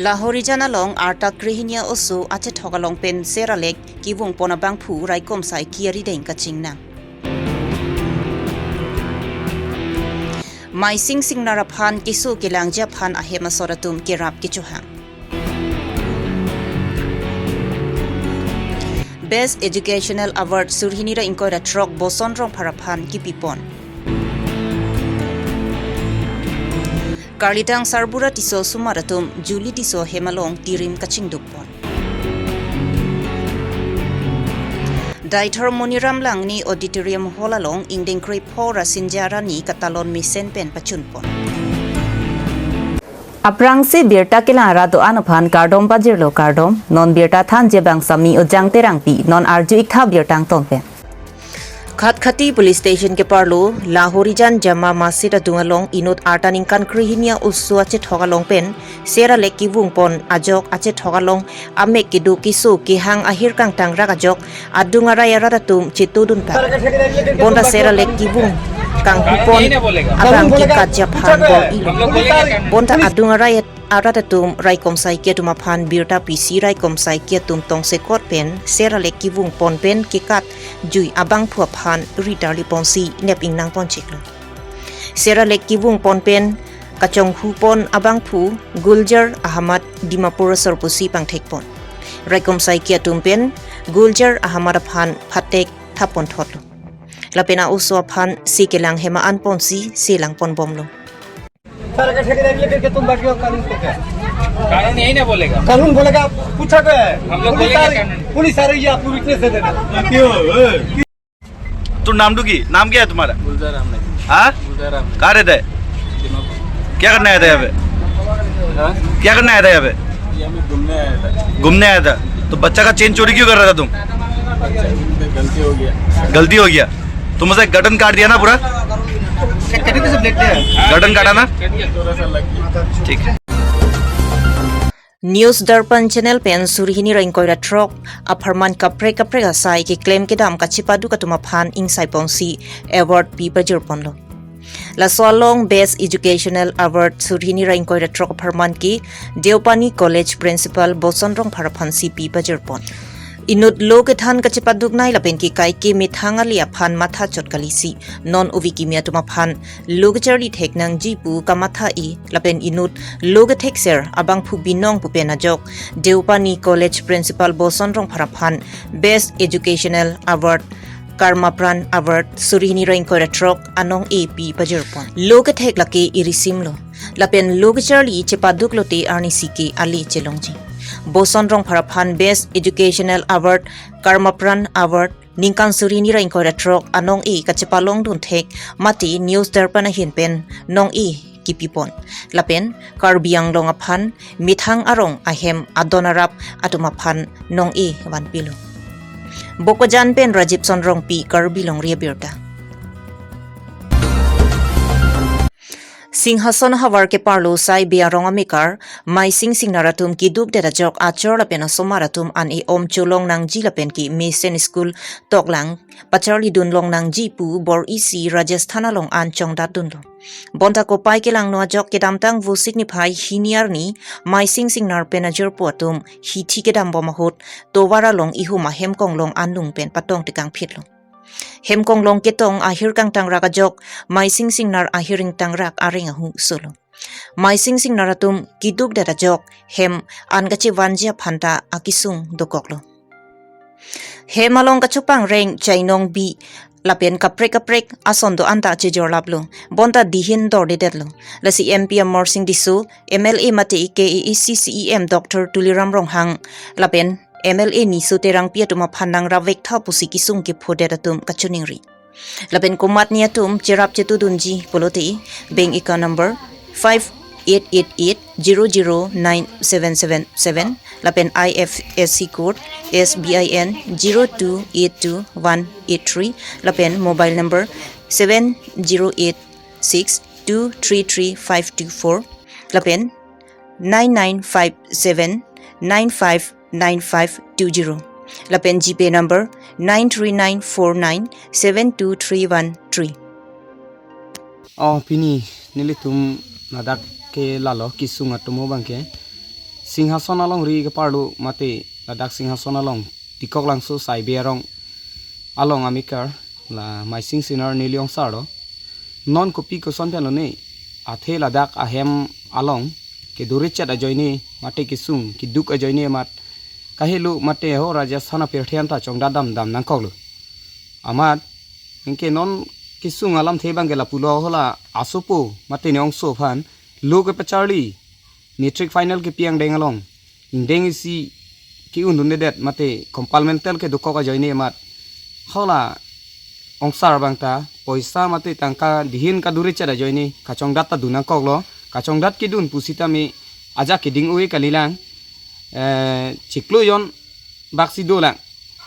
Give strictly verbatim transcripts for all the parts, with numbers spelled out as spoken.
Lahorijan along arta krehini a-oso achethok along pen ser alek kevung pon abangphu raikom saiki arideng kachingnang. Maising Singnar aphan keso kelangji aphan ahem asor atum kerap kechohang. Best Educational Award suri hini ra ingkoi ra throk Boson Rongphar aphan kepipon. Karlitang Sarbura Tisso osomar atum Julie Tisso ahem along tirim kachingduk pon. Deithor Moniram Langneh Auditorium Hall along ingdeng krepho ra Sinja arni katalon mesen pen pachun pon. Aphrangsi birta kelang arat do-an aphan kardom pajirlo, kardom. Non birta thanji abang Sami Ojang Terangpi, non arju-ik tha birta angton pen. Khatkhati Police Station keparlo Lahorijan Jama Masjid adung along inut arta ningkan krehini a-oso achethok along pen ser alek kevung pon ajok achethok along amek kedo keso kehang ahir kangtang rak ajok adung arai arat atum chetodun ta. Bonta ser alek kevung kanghu pon abang kekatji aphan bor-ilo. Bonta adung arai arat atum raikom saiki atum aphan birta pisi raikom saiki atum tongsekot pen ser alek kevung pon pen kekatjui abangphu aphan ritarli ponsi nep ingnang ponchiklo. Ser alek kevung pon pen kachonghu pon abangphu Gulzar Ahmad Dimapur asor pusi pangthek pon. Raikom saiki atum pen Gulzar Ahmad aphan phatek thap pon thotlo. Lapen a-oso aphan si kelang hema an ponsi si lang pon bomlo. सारे का ठेकेदार ये करके तुम बैठ गए हो कानून को क्या? कानून यही ना बोलेगा। कानून बोलेगा, आप पूछा तो है। हम लोग पुलिस बोलेंगे आ रही, कानून। पुलिस आ रही है, आपको विटनेस दे देना। তোর নামটা কি? নাম কি আছে তোমার? গুলজার আহমেদ। হ্যাঁ? গুলজার আহমেদ। কার এটা? দিমাপুর। क्या करने आया था यहाँ पे? हाँ? क्या करने आया था यहाँ पे? ये हमें घूमने आया था। घूमने आया था? तो बच्चा का चेन चोरी क्यों कर रहा था तुम? अच्छा, गलती हो गया। गलती हो गया? तुम उसे गर्दन काट दिया ना पूरा? गर्दन काटा ना? थोड़ा सा लग गया। ठीक है। News Darpan channel pen suri hini ra ingkoi ra throk apharman kaprek kaprek asai keklem kedam kachepaduk atum aphan ingsai ponsi award pi pajir ponlo. Laso along Best Educational Award suri hini ra ingkoi ra throk apharman ke Deopani College Principal Boson Rongphar aphansi pi pajir pon. Inut lo kethan kachepaduknei lapen ke kaike methang ali aphan matha chot kalisi non ove kimi atum aphan lo kecharli thek nangji pu kamatha-i lapen inut lo kethekser abangphu binong pu pen ajok Deopani College Principal Boson Rongphar aphan Best Educational Award, Karma Pran Award suri hini ra ingkoi ra throk anong-e pi pajir pon. Lo kethek lake irisim lo. Lapen lo kecharli chepaduk lote arnisi ke ale chelongji. Boson Rongphar aphan Best Educational Award, Karma Pran Award, ningkan suri hini ra ingkoi ra throk anong-e kachepalong dun thek mate News Darpan ahin pen nong-e kipi pon. Lapen Karbi Anglong aphan methang arong ahem adon arap atum aphan nong-e vanpilo. Bokajan pen Rajiv Sonrongpi, Karbi Longri Abirta. Singhason havar keparlo Saibi arong amekar Maising Singnar atum keduk det ajok achor lapen asomar atum an-e om cholong nangji lapen ke mesen school toklang pacharli dun long nangji pu bor isi Rajasthan along an chongdat dunlo. Bonta kopai kelangno ajok kedamtang Vosik niphai hini arni Maising Singnar pen ajirpo atum hithi kedam bom ahut tovar along ihum ahem konglong anung pen patong tekang phitlo. Hem konglong ketong ahir kangtang rak ajok Maising Singnar ahir ingtang rak areng ahu solo. Maising Singnar atum keduk det ajok hem an kachevanji aphanta akesung dokoklo. Hem along kachopang reng chainong bi lapen kaprek kaprek ason do-an ta chejor laplo. Bonta dihin dordedetlo. Lasi M P Amarsing Tisso, M L A mate K A A C C E M Doctor Tuliram Ronghang lapen M L A Niso Terangpi atum aphan nangravek tha pusi kesung kephodet atum kachiningri. Lapen komatne atum cherap chetudunji pulote bank account number five eight eight eight zero zero nine seven seven seven, lapen I F S C code S B I N zero two eight two one eight three, lapen mobile number seven zero eight six two three three five two four, lapen nine nine five seven nine five nine five two zero, lapen GPay number nine three nine four nine seven two three one three. Oh, pini nelitum ladak ke lalo kesung atum abang ke Singhason alongri keparlo mate ladak Singhason along Tikoklangso Saibe arong along amekar la Maising Sinar neli ongsar lo. Non kopi koson pen lone athe ladak ahem along kedorechet ajoine mate kesung keduk ajoine amat kahelo mate ho Rajasthan apirthe anta chongdat damdam nangkoklo. Amat anke non kesung alamthe abangke lapulo, hala asopo mate ne ongso aphan lo kepacharli matric final kepi angdeng along ingdeng isi ke-undundedet mate compartmental kedokok ajoine amat hala ongsar abang ta poisa mate tangka dihin kadorechet ajoine kachongdat ta dun nangkoklo. Kachongdat kedun pusitame ajak keding ove kalilang, eh, chiklo jon baksi dolang.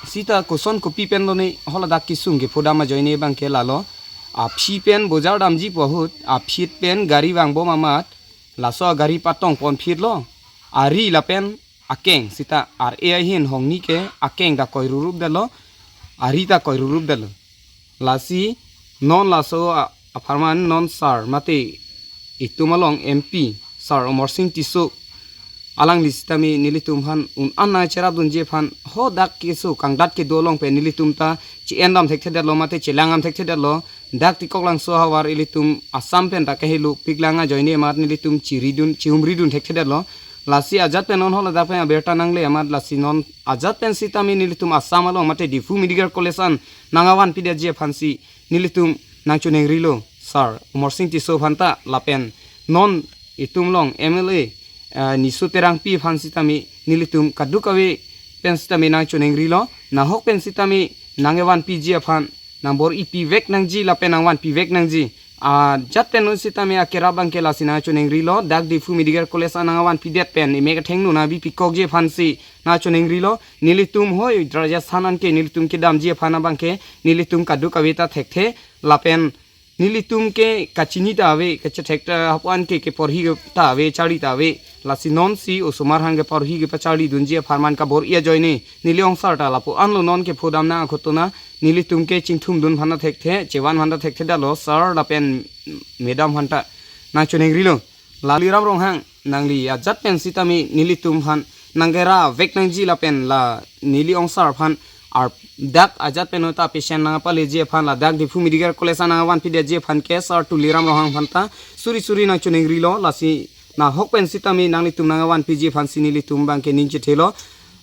Sita koson kopi pen lone haladak kesung kephodam ajoine abangke lalo, aphi pen bojar damji pu ahut aphit pen gari vangbom amat laso agari patong ponphitlo, ari lapen akeng sita ar-e ahin hongni ke akeng ta koirurupdetlo, ari ta koirurupdetlo. Lasi non laso a-, apharman non sir mate itum along M P sir Amarsing Tisso alangli sitame nelitum aphan un-an nangcherapdunji aphan ho dak keso kangdat kedo along pen nelitum ta che-en dam thekthedetlo mate chelang dam thekthedetlo. Dak Tikoklangso ahavar ilitum Assam pen ta kahelo piklang ajoine amat nelitum chiridun chihumridun thekthedetlo. Lasi ajat pen non haladak pen abirta nangle amat lasi non ajat pen sitame nelitum Assam along mate Diphu Medical College an nangvanpidetji aphansi nelitum nangchoningrilo sir Amarsing Tisso aphan ta lapen non itum along M L A, eh, Niso Terangpi aphan sitame nelitum kadokave pen sitame nangchoningrilo, nahok pen sitame nangvanpiji aphan nangbor-ipivek nangji lapen nangvanpivek nangji. Ajat pen non sitame akerap abangke lasi nangchoningrilo, dak Diphu Medical College an nangvanpidet pen emek athengno nangpipikokji aphansi nangchoningrilo. Nelitum hoi Rajasthan anke nelitum kedamji aphan abangke nelitum kadokave ta thekthe lapen nelitum ke kachini ta ave, kachethek ta hapu anke keporhi ta ave, charli ta ave. Lasi nonsi osomar aphan keporhi kepacharlidunji apharman kabor-i ajoine neli ongsar ta lapu-anlo non kephodam nang akhotona nelitum ke chingthumdun aphan ta thekthe, chevan aphan ta thekthedetlo sir lapen madam aphan ta nangchoningrilo. Tuliram Ronghang, nangli ajat pen sitame nelitum aphan nangkeravek nangji lapen la neli ongsar aphan ar dak ajat pen ota patient nangpaleji aphan ladak Diphu Medical College an nangvanpidetji aphan ke sir Tuliram Ronghang aphan ta suri suri nangchoningrilo. Lasi nahok pen sitame nanglitum nangvanpiji aphansi nelitum abangke ning chethelo.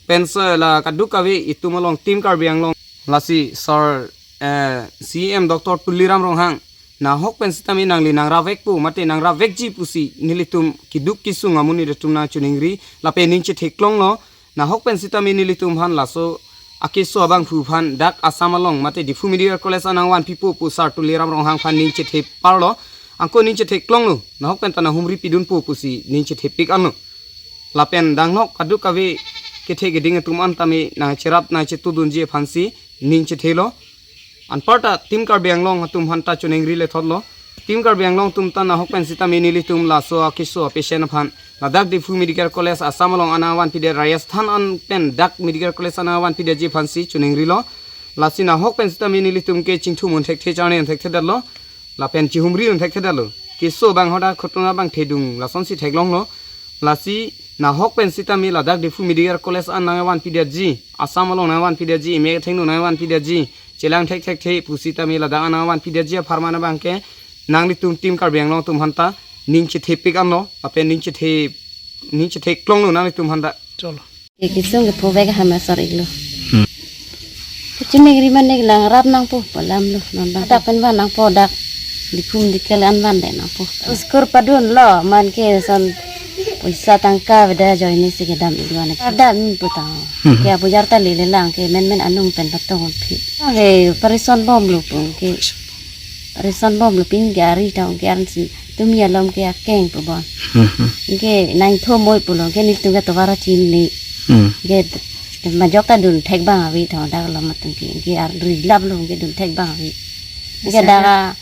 Pen sir la kadokave itum along Team Karbi Anglong lasi sir, eh, C M Doctor Tuliram Ronghang nahok pen sitame nangli nangravekpo mate nangravekji pusi nelitum keduk kesung amonit atum nangchoningri lapen ning chetheklonglo. Nahok pen sitame nelitum aphan laso akeso abangphu aphan dak Assam along mate Diphu Medical College an nangvanpipo pu sir Tuliram Ronghang aphan ning chetheparlo. Anke ning chetheklonglo, nahok pen ta nanghumripidunpo pusi ning chethepik anlo. Lapen dangnok kadokave kethe keding atum an tame nangcherap nangchetudunji aphansi ning chethelo. Anparta Team Karbi Anglong atum aphan ta choningri lethotlo. Team Karbi Anglong atum ta nahok pen sitame nelitum laso akeso apatient aphan ladak Diphu Medical College Assam along an nangvanpidet, Rajasthan an pen dak Medical College an nangvanpidetji aphansi choningrilo. Lasi nahok pen sitame nelitum ke chingthum un thekthe, charne un thekthedetlo lapen chihumri un thekthedetlo. Keso abang hadak akhotona abang thedung lasonsi theklonglo. Lasi nahok pen sitame ladak Diphu Medical College an nangvanpidetji, Assam along nangvanpidetji, emek athengno nangvanpidetji, chelang thekthekthe pusitame ladak an nangvanpidetji apharman abangke nanglitum Team Karbi Anglong atum aphan ta ning chethepik anlo lapen ning chethe ning chetheklonglo nanglitum aphan ta. Cholo. Ke kesung kephovek aham asar iklo. Hmm. Kachimik ri mane nangrap nangpo pu alamlo, non abang dak pen van nangpo dak Diphu Medical an vandet nangpo. Skur padunlo, man ke son poisa tangka avedet ajoinesi kedam iklo ne. Adam min putang. Hmm. Ke apujar ta lelelang ke menmen anung pen patong phi. Ke operation bomlo pu ke. Operation bomlo, pini ke ari ta ke arnisi tumi alom ke akeng pu bon. Hmm. Ke nangtho moi pulo ke nelitum ke tovar chinine. Hmm. Ke majok ta dun thek abang ave tho dak alom atum ke, ke ar ri laplo ke dun thek abang ave. Ke dak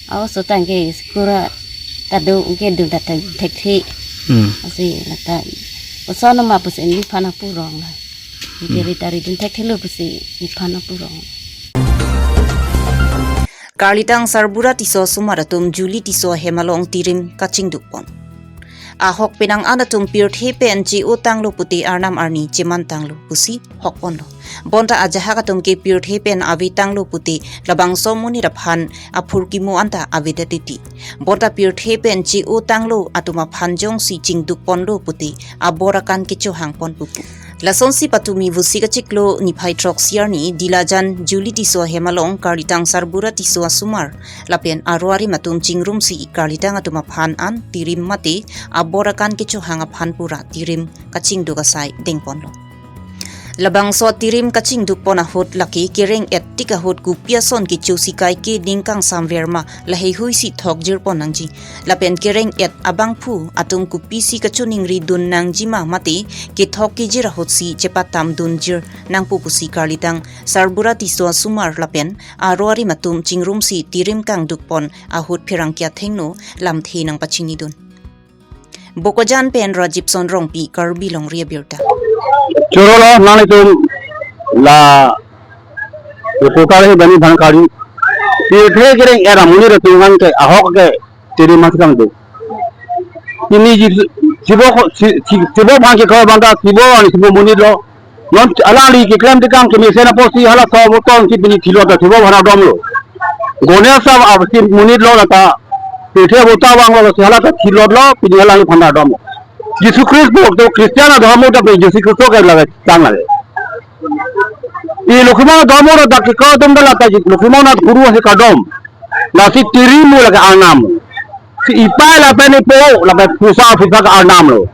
a-oso tang ke skur ta do ke dun ta thek, thekthe. Hmm. Lasi lata oso nama pusi nephan apurong la. Ke ri ta ri dun thekthelo pusi nephan apurong. Karlitang Sarbura Tisso asomar atum Julie Tisso ahem along tirim kachingdukpon. Ahok penang an atum pirthe pen che-o tanglo pute arnam arni cheman tanglo pusi hokponlo. Bonta ajahak atum ke pirthe pen ave tanglo pute labangso monit aphan aphurkimo anta avedet titi. Bonta pirthe pen che-o tanglo atum aphan jongsi chingdukponlo pute abor akan kechohangpon pupu. Lasonsi patumi Vosik achiklo niphai throksi arni Dilajan Juli Tisso ahem along karlitang Sarbura Tisso asomar lapen aro arim atum chingrumsi karlitang atum aphan an tirim mate abor akan kechohang aphan pura tirim kachingduk asai dengponlo. Labangso tirim kachingdukpon ahut lake kereng-et tik ahut kopi ason kecho sikai ke ning kangsamver ma laheihuisi thokjirpon nangji. Lapen kereng-et abangphu atum kopisi kachoningridun nangjima mate kethok kejir ahutsi chepathamdunjir nangpo pusi karlitang Sarbura Tisso asomar lapen aro arim atum chingrumsi tirim kangdukpon ahut pherangke athengno lamthe nangpachinidun. Bokajan pen Rajibson Rongpi, Karbi Longri Abirta. Chorolo nanglitum la reporter he bani bhankari. Pirthe kereng-et amonit atum aphan ke ahok ke tirim mate kangduk. Pini ji sibo ko si- si- sibo bangke ko bangka sibo ani sibo monit lo. Non alangli keklem tekang kemesen apotsi hala so boton si pini thilot ta sibo aphan adomlo. Ganesh asap si monit lo lata pirthe abota vanglo si hala ta thilotlo pini alangli aphan adomlo. Jisu Khristo to Christian adhormo ta pe Jisu Khristo ke lage tang lage. I Lokhimon adhormo ta ke ko atum ta lata Lokhimon Guru he kadom. Lasi tirim mo lake arnam. Si ipei lapen ipo lapen pusa pusa ke arnam lo.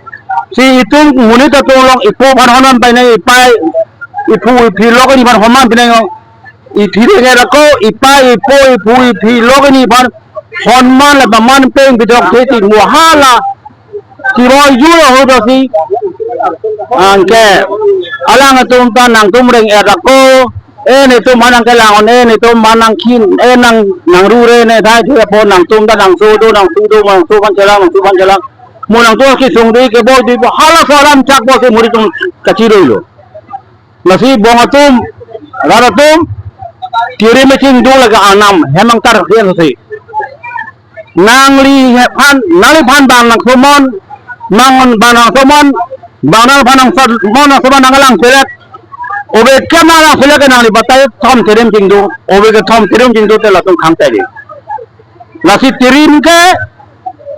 Si itum monit atum along ipo aphan honam pai ne ipei iphu iphi lok ni aphan honam pai ne ngo. Ithi de ngera ko ipei ipo iphu iphi lok ni aphan honam lapen man peng bidok theti mo hala. Kibo yu lo ho dosi. Anke alang atum ta nangtum reng-et ako. Eh, netum aphan nangkelang-on, eh, netum aphan nangkhin, eh, nang nangrure ne dai thu apot nangtum ta nangso do nangso do nangso aphan chelang nangso aphan chelang. Mo nangtum kesung dei kebo dei bo hala so alam chak bo si monit atum kachiroilo. Lasi bong atum, rat atum, tirim kachingduk lake arnam, hemang tar kasian si. Nangli aphan, nangli aphan bang nangsomon, bang bang nangsomon, bang nangphan nangsomon, nangsomon nanglang selek. Ove ke nanglang selek ke nangli batai thom tirim chingduk, ove ke thom tirim chingduk te latum khang tadi. Lasi tirim ke,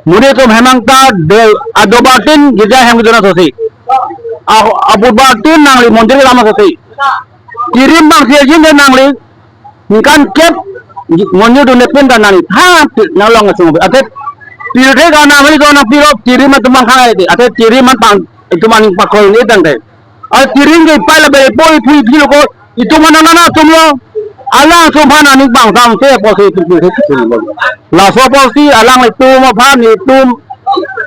monit atum hemang ta de adobatin girja hem kejona sosi. A- abubatin nangli mondir lama sosi. Tirim bang siajin de nangli, ningkan kep monit dun nepin ta nangli tha nanglong asung. Ate pirthe ke arnam hali jona piro tirim atum bang khang ate tirim aphan itum aning pakoi ni tangte. A tirim ke ipei lapen ipo iphu iphi lo ko itum aphan nana atum lo. Alang atum aphan aning bang samse apotsi itum pirthe itum lo. Laso apotsi alanglitum aphan itum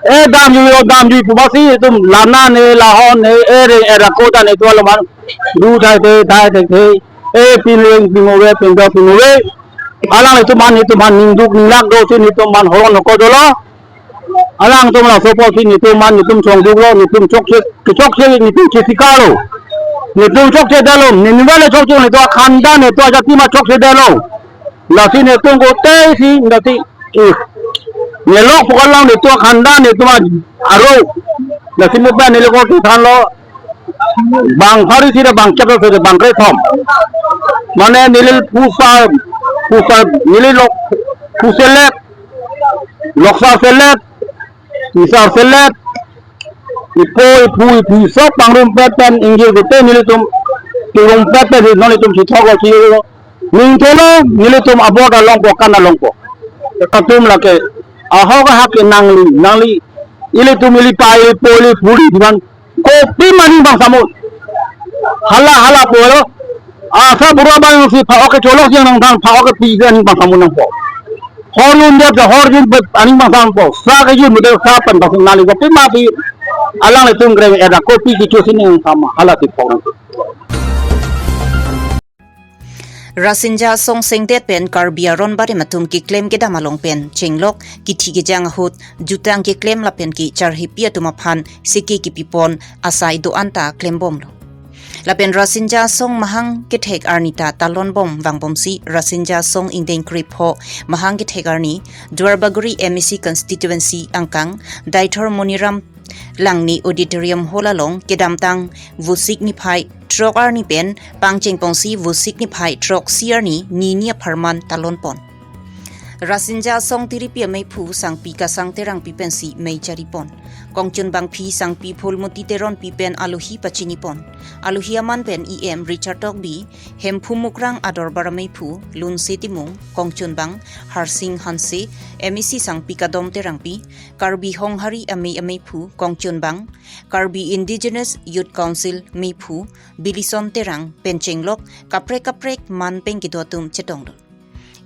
eh damjui lo damjui pu apotsi itum lana ne lahon ne eh reng-et ako ta netum along aphan du thai the thai the the eh pinreng pingove pingdok pingove. Alanglitum aphan itum aphan ningduk ninglak dosi netum aphan horon ako dolo. Alangtum laso apotsi netum aphan netum chongduklo, netum chokche, chokche, netum chesikalo. Netum chokchedetlo, ne ningvale chokche, netum akhandan, netum ajati ma chokchedetlo. Lasi netum kote si, lasi, eh, nelok pukalang netum akhandan, netum a- aro. Lasi mo pen nelok ko thanlo. Bang pharo isi ra bang kep ra bang krethom. Mane neli pusa, pusa, neli lok, puselek, loksa selek, Isar selet, ipo, iphu, iphi, sop pangrumpet pen ingjir gute nelitum, pangrumpet pen non itum si thok lo si lo. Ning telo, nelitum abor ta longpo, kan ta longpo. Atum lake, ahok ahak ke nangli, nangli, ilitum ili pa, ili po, ili phuri, diman, kopi ma aning bang samun. Hala, hala po lo. Asa bura bang si pha-ok kecholok yang nang dan pha-ok kepi ke aning bang samun nangpo. Hor yun dia ke hor yun bet aning bang samun po. Sa ke yun muda sa pen bang nali kopi ma pi. Alanglitum kreng-et ako pi kecho si nang sama hala ti pok nang. Rasinja Songsengdet pen Karbi aron barim atum keklem kedam along pen chenglok kithi kejang ahut jutang keklem lapen kecharhepi atum aphan seke kepipon asai do-an ta klembomlo. Lapen Rasinja Asong mahang kethek arni ta talon bom vangbomsi Rasinja Asong ingdeng krepho mahang kethek arni Duarbagori M A C constituency angkang Daithor Moniram Langne Auditorium Hall along kedamtang Vosik niphai throk arni pen pangchengpongsi Vosik niphai throksi arni nini apharman talon pon. Rasinja Asong tiripi ameiphu Sangpi Kasang Terangpi pensi mei charipon. Kongchunbangphi Sangpi Phulmoti Teronpi pen alohi pachinipon. Alohi aman pen E M Richard Tokbi, Hemphu Mukrang adorbar ameiphu Lunse Timung, kongchunbang Harsing Hanse, M A C Sangpi Kadom Terangpi, Karbi Honghari amei ameiphu kongchunbang, Karbi Indigenous Youth Council meiphu Bilison Terang pen chenglok kaprek kaprek man pen kedo atum chetongdun.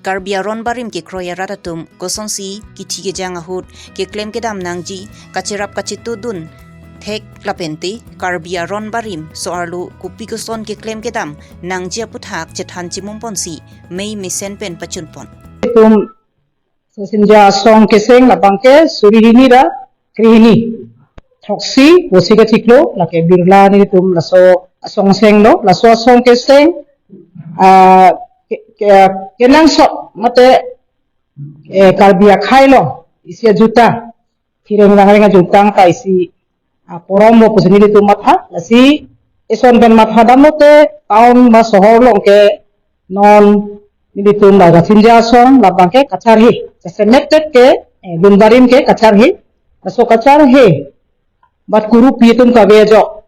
Karbi aron barim kekroi arat atum kosonsi kithi kejang ahut keklem kedam nangji kacherap kachetudun thek lapente Karbi aron barim so-arlo kopi koson keklem kedam nangji aputhak chethan chimumponsi mei mesen pen pachunpon. Itum Rasinja Asong keseng labangke suri hini ra krehini. Throksi Vosik achiklo lake Birla nelitum laso asong senglo, laso asong keseng, ah, ke, ke, kenangsot mate, eh, Karbi akhai along isi ajuta thireng rangreng ajutang ta isi, ah, porom mo pusi nelitum matha, lasi eson pen matha damlote town ba sohor along ke non nelitum la Rasinja Asong labangke kacharhe. Jasemet ke, eh, lun barim ke kacharhe. Laso kacharhe bat kurupi atum kave ajok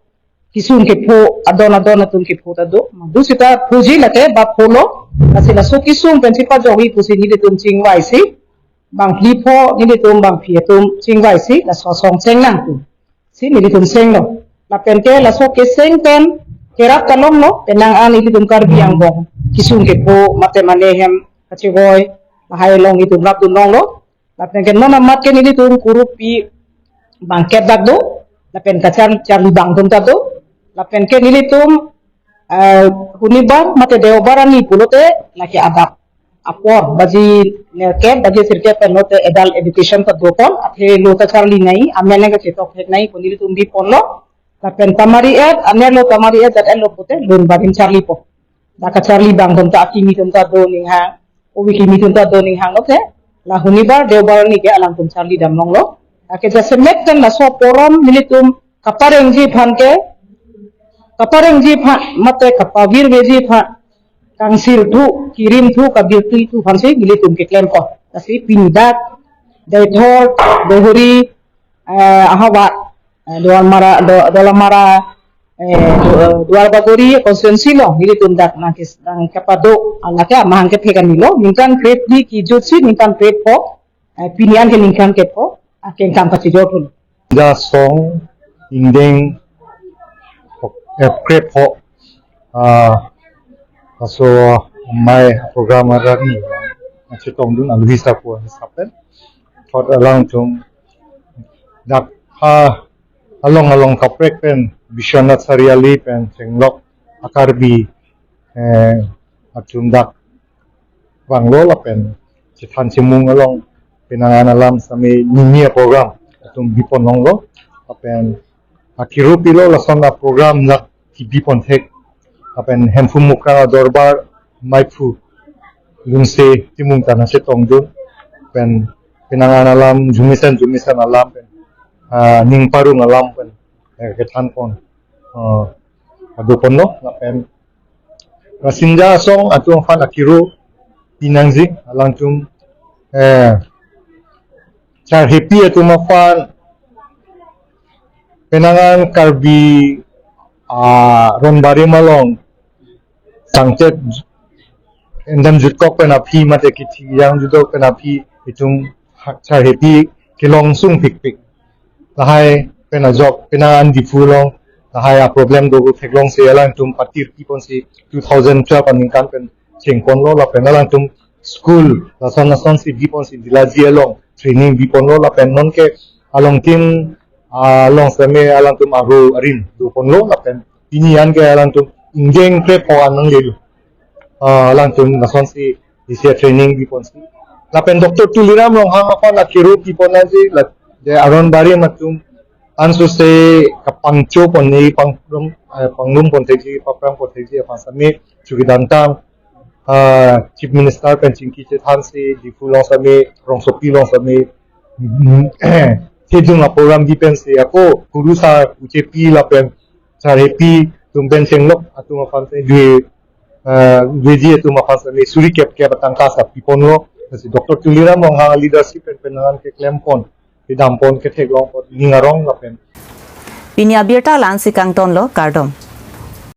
kisung kepho adon adon atum kepho ta do. Madu sita phoji lake ba pholo. Lasi laso kisung pensi pajokji pusi nelitum chingvaisi bang phli pho nelitum bang phi atum chingvaisi laso asong seng nangtum si nelitum senglo. Lapen ke laso keseng pen kerap kalonglo, penang an nelitum Karbi angbong kisung kepho mate mane hem kachevoi lahai along itum rapdun longlo. Lapen ke non amat ke nelitum kurupi bangkep dak do, lapen kacharli bang atum ta do, lapen ke nelitum, eh, Hunibar mate Deobar arni pulote lake adap apor baji nerkep baji sirkep pen lote adult education ta dopon, athe lo ta charli nangji, amen ke chetok thek nangji pu nelitum biponlo. Lapen tamari et, anerlo tamari et, dat etlo pute lun barim charlipo. Dak kacharli bang atum ta akimi atum ta do ninghang, ovi kimi atum ta do ninghang lote la Hunibar Deobar arni ke alangtum charli dam longlo. Lake jasemet pen laso porom nelitum kaparengji aphan ke, kaparengji aphan mate kapavirveji aphan, kangsir thu, kirim thu, kabirti thu aphansi nelitum keklempon. Lasi pini dak Deithor, Dohuri, eh, ahavar, eh, Dolamara, Do-, Dolamara, eh, Do-, Duarbagori constituency along nelitum dak nangkis nangkepado, alake amahang kethek arni lo, ningkan krepli kijutsi ningkan krepho, eh, pini an ke ningkan kepho, akeng kam kachijor thun. Rasinja Asong ingdeng, eh, krepho, ah, laso amei program arni chetongdun alohi sapo hisap pen. Thot alangtum dak ha along along kaprek pen Biswanath Chariali pen chenglok a-Karbi, eh, atum dak vanglo lapen chethan chimung along penang an alam sami nini program atum bipon longlo lapen akiru pilo lason a-program dak kibipon thek lapen Hemphu Mukrang adorbar meiphu Lunse Timung ta nangchetongdun pen penang an alam jumisen jumisen alam pen, ah, ning parong alam pen, eh, kethanpon, ah, adoponlo lapen Rasinja Asong atum aphan akiru pinangji alangtum, eh, charhepi atum aphan penang an Karbi, ah, aron barim along sangchet endam jutkok pen aphi mate kithi yang jutkok pen aphi itum ha-, charhepi kelong sung pikpik. Lahai pen ajok penang an Diphu along lahai a-problem do theklongsi alangtum patir piponsi two thousand twelve aningkan pen chengponlo lapen alangtum school lason lasonsi biponsi Dilaji along training biponlo lapen nonke along tin, ah, along seme alangtum aro arim doponlo lapen pini an ke alangtum ingdeng krepho an nanglelo. Ah, alangtum lasonsi isi training biponsi. Lapen Doctor Tuliram Ronghang aphan akiru pipon nangji la de aron barim atum Ansose kapangcho ponji, pangrum, eh, panglum ponthekji, paprang ponthekji aphan sami chukidamtang, ah, Chief Minister pen chingki chethansi, Diphu along sami, rongsopi along sami, mm, thedung la program di pensi ako, kurusar, uchepi lapen, sar hepi, atum pen chenglok, atum aphan si dui, ah, duiji atum aphan sami, suri kep kep atangka sa piponlo, si Doctor Tuliram Ronghang leadership pen penang keklem pon, kedam pon, ketheklong pon, ning arong lapen. Pini abirta la-ansi kangtonlo, kardom.